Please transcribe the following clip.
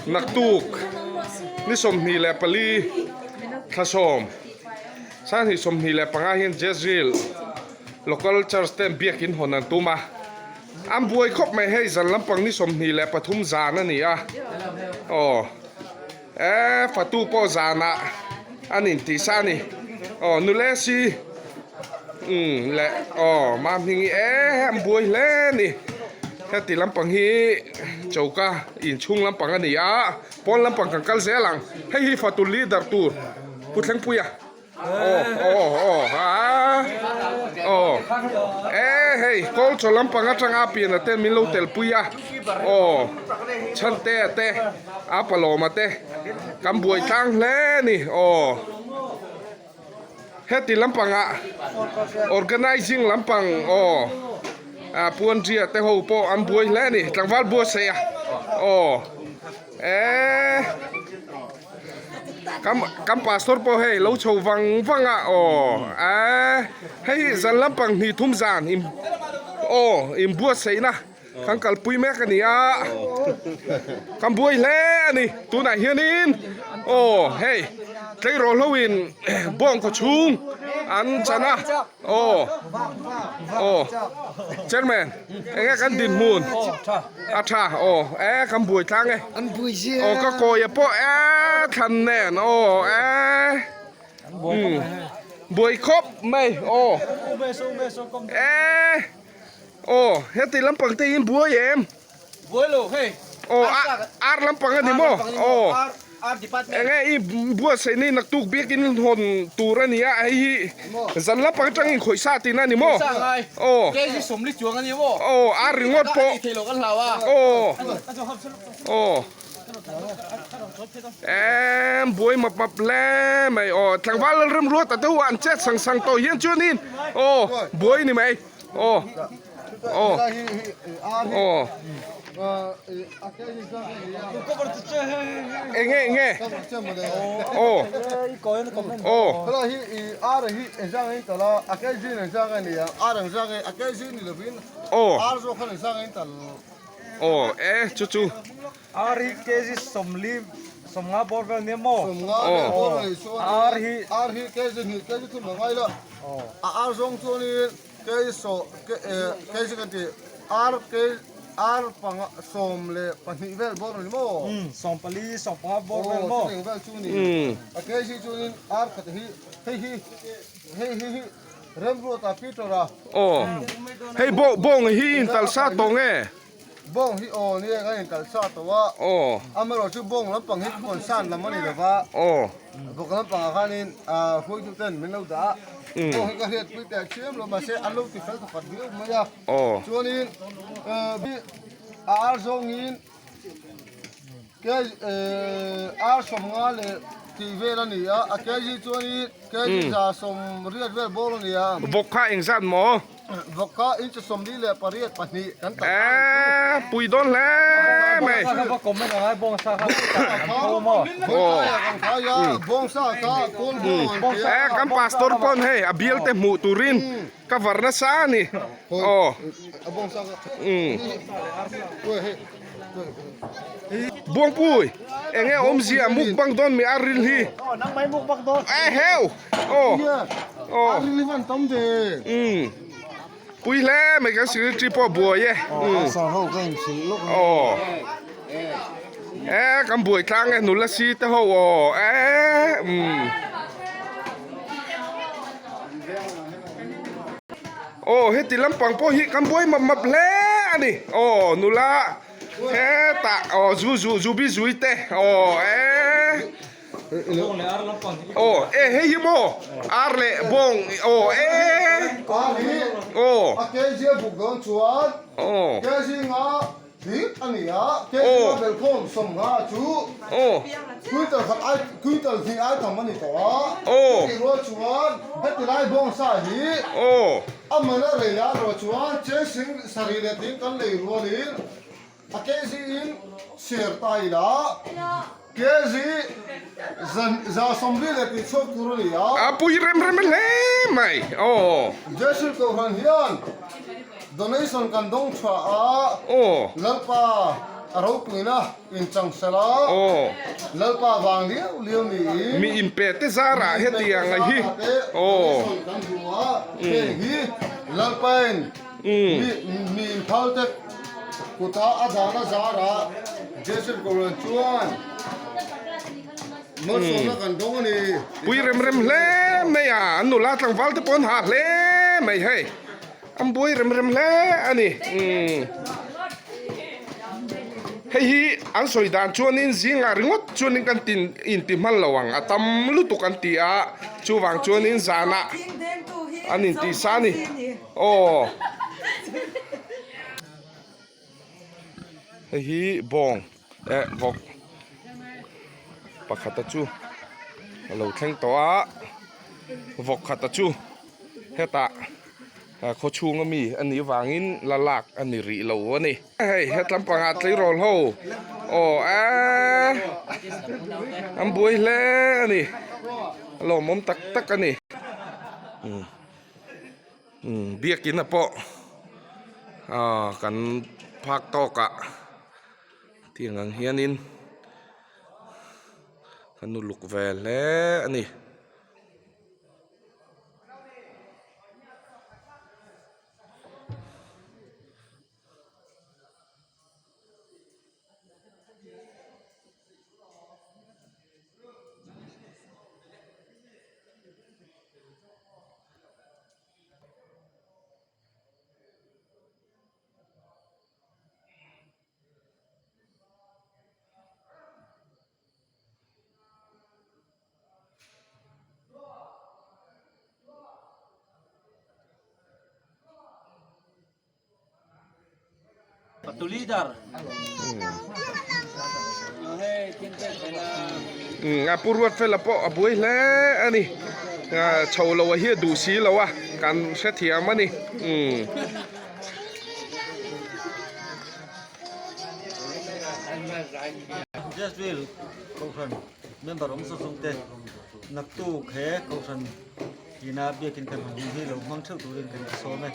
Naktuk ni 24 thla sawm sanghnih 25 hian Jezreel Local Church ten biakin hawn an tum a, an buai khawp mai hei zan lampang ni 23 zan a ni a aw e fatu pawh zanah an intihsa a ni aw nule si umm leh aw mahming hi e an buai hle a ni heti lampang hi choka inchhung lampang a ni a pawn lampang kan kal zel ang hei hi fatu leader tur Pu Thlengpuia. Aw aw aw aa aw e hei kawl chaw lampang atanga a pian ate min lo tel pui a aw chhante ate a palawm ate kan buai tlang hle a ni aw heti lampangah organizing lampang aw a puanzia te ho pawh an buai hle a ni tlangval buatsaih a aw e. Kan pastor pawh hei lo chho vang vang a aw eh hei hi zan lampang hnih thum zan in aw inbuatsaihna kan kalpui mek a ni a kan buai hle a ni tunah hianin aw hei tleirawl ho in bawng khaw chhung an chan a. Aw aw chairman enge kan dinhmun a tha aw e kan buai tlang e aw ka kawia pawh e thlan nen aw e umm buai khawp mai aw e aw heti lampang te hi in buai em. Buai lo hei. Aw ar lampang a ni maw? Aw enge i buatsaih ni naktuk biakin hawn tur a ni a hei hi zan lampang atangin khawih sa tihna a ni maw? Aw aw ar ringawt pawh aw aw em buai map map hle mai aw tlangval Lalremruata te ho an chet sang sang tawh hian chuanin aw buai ni mai aw. Aw aw enge enge aw aw aw aw e chu chu Ar hi kg sawmli sawmnga bawr vel nia maw? Sawmnga vel bawr a nih chuan Ar hi ar hi kg hnih kg thum a ngai la. A ar zawng chuanin kg saw kg kan ti ar kg ar panga 12 vel bawr a ni maw? Umm 14 15 bawr vel maw? Aw chutiang vel chu a ni. A kg chuanin ar khat hi hei hi hei hi hi Remruata Peter-a. Aw hei bawng hi intalsa tawh nge? Bawng hi aw nia ka inkalh sa tawh a, amaherawh chu bawng lampang hi khawn san lam a ni lo va, bawk lampangah khanin hruaitu ten min lo dah a, bawng hi ka hriatpui teh chiam lo mahse an lo ti fel thawkhat viau mai a, chuanin a ar zawngin kg ar 50 leh tih vel a ni a, a kg chuanin kg 180 vel bawr a ni a. Vawk kha engzat maw? Vawka inch 48 kan tam a ni chu. Pui dawn hle mai. E kan pastor pawn hei a bial te hmuh turin ka var nasa a ni. Aw. Buangpui enge awmzia mukbang dawn mi a ril hi. E heu. Aw aw umm pui hle mai kan secretary pawh a buai e umm aw e kan buai tlang e nula si te ho aw e umm aw heti lampang pawh hi kan buai map map hle a ni aw nula hetah aw zu zu zubi zui te aw e. Aw e hei hi maw ar leh bawng aw e Ar hi aw a kg a buk dawn chuan aw kg nga hlir a ni a kg nga belkhawm 50 chu aw quintal khat ai quintal hnih ai tam a ni tawh a aw chutih rual chuan heti lai bawng sa hi aw a man a rei a ruah chuan cheng sing sarih leh ting kan lei rualin A kg in share ta ila kg 140 leh tih chhuak tur a ni a. A pui rem rem hle mai aw. Jesuit Kohhran hian donation kan dawng tha a, Aw. Lalpa. A ropuina inchang sela Lalpa vang liau liau niin. Mi inpe te zarah hetiang a hi. Aw. Kan hmu a, heng hi Lalpain mi inphal te kuta a dahna zarah Jesu Kohhran chuan malsawmna kan dawng a ni. Pui rem rem hle mai a, an nula tlangval te pawh an hah hle mai hei. An buai rem rem hle a ni. Hei hi an sawi dan chuanin zingah ringawt chuanin kan tin inti hman lo ang a tam lutuk an ti a, chuvang chuanin zanah an inti sa a ni. Aw. Hei hi bawng eh vawk pakhata chu a lo thleng tawh a, vawk khata chu hetah khaw chhung ami a nih vangin la lak a ni rih lo a ni. Hei hetlam pangah tleirawl ho aw eee an buai hle a ni a lawmawm tak tak a ni. Biakina pawh ah kan phak tawkah tiang ang hianin kan uluk ve hle a ni. A pu ruat fela pawh a buai hle a ni chho lo a hi a duh si lo a kan hrethiam a ni. Member awm zawk zawk te naktuk he kohhran ina biakin kan han hmu hi lo hmang theuh turin kan insawm e.